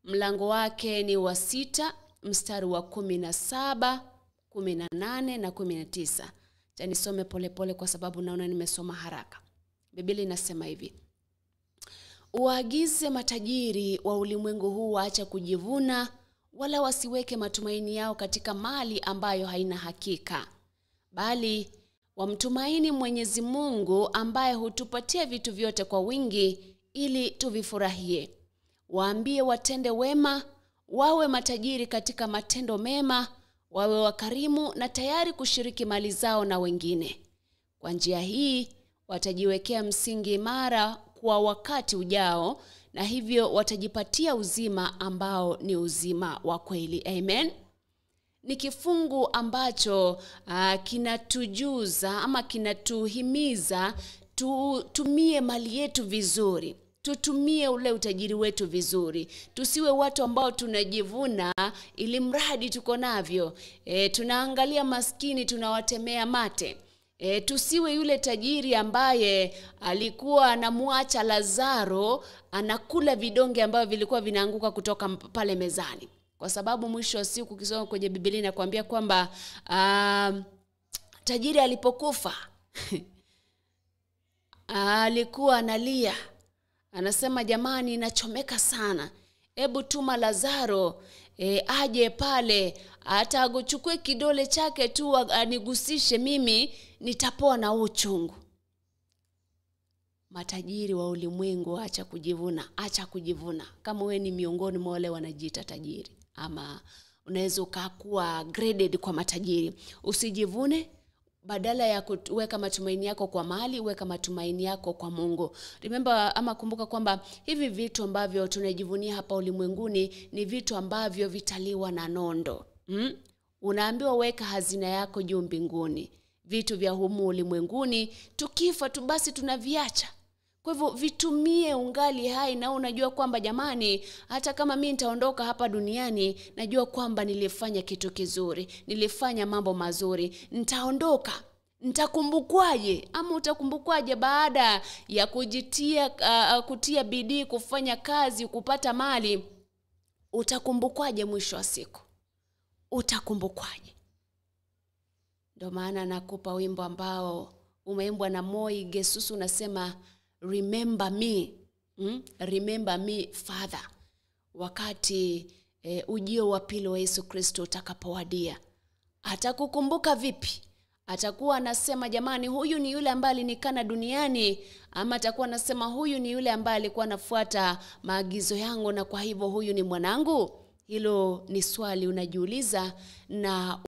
Mlango wake ni wa 6, mstari wa 17, 18 na 19. Acha nisome polepole kwa sababu naona nimesoma haraka. Biblia inasema hivi: Uagize matajiri wa ulimwengu huu waache kujivuna, wala wasiweke matumaini yao katika mali ambayo haina hakika, bali wamtumaini Mwenyezi Mungu ambaye hutupatia vitu vyote kwa wingi ili tuvifurahie. Waambie watende wema, wawe matajiri katika matendo mema, wawe wakarimu na tayari kushiriki mali zao na wengine. Kwa njia hii watajiwekea msingi imara kwa wakati ujao, na hivyo watajipatia uzima ambao ni uzima wa kweli. Amen. Ni kifungu ambacho kinatujuza ama kinatuhimiza tutumie mali yetu vizuri, tutumie ule utajiri wetu vizuri, tusiwe watu ambao tunajivuna ili mradi tuko navyo. Tunaangalia maskini tunawatemea mate. Tusiwe yule tajiri ambaye alikuwa anamwacha Lazaro anakula vidonge ambavyo vilikuwa vinaanguka kutoka pale mezani. Kwa sababu mwisho wa siku ukisoma kwenye Biblia inakuambia kwamba tajiri alipokufa alikuwa analia, anasema jamani, nachomeka sana, hebu tuma Lazaro aje pale, hata agochukue kidole chake tu anigusishe mimi, nitapoa na uchungu. Matajiri wa ulimwengu, acha kujivuna, acha kujivuna. Kama wewe ni miongoni mwa wale wanajiita tajiri, ama unaweza ukakuwa graded kwa matajiri, usijivune. Badala ya kuweka matumaini yako kwa mali, weka matumaini yako kwa Mungu. Remember, ama kumbuka kwamba hivi vitu ambavyo tunajivunia hapa ulimwenguni ni vitu ambavyo vitaliwa na nondo. Unaambiwa weka hazina yako juu mbinguni. Vitu vya humu ulimwenguni tukifa tu basi tunaviacha. Kwa hivyo vitumie ungali hai, na unajua kwamba jamani, hata kama mimi nitaondoka hapa duniani, najua kwamba nilifanya kitu kizuri, nilifanya mambo mazuri. Nitaondoka, nitakumbukwaje? Ama utakumbukwaje baada ya kujitia, kutia bidii, kufanya kazi, kupata mali? Utakumbukwaje mwisho wa siku? Utakumbukwaje? Ndio maana nakupa wimbo ambao umeimbwa na Moi Gesusu, unasema remember me, remember me Father. Wakati ujio wa pili wa Yesu Kristo utakapowadia, atakukumbuka vipi? Atakuwa anasema jamani, huyu ni yule ambaye alinikana duniani, ama atakuwa anasema huyu ni yule ambaye alikuwa anafuata maagizo yangu na kwa hivyo huyu ni mwanangu? Hilo ni swali unajiuliza na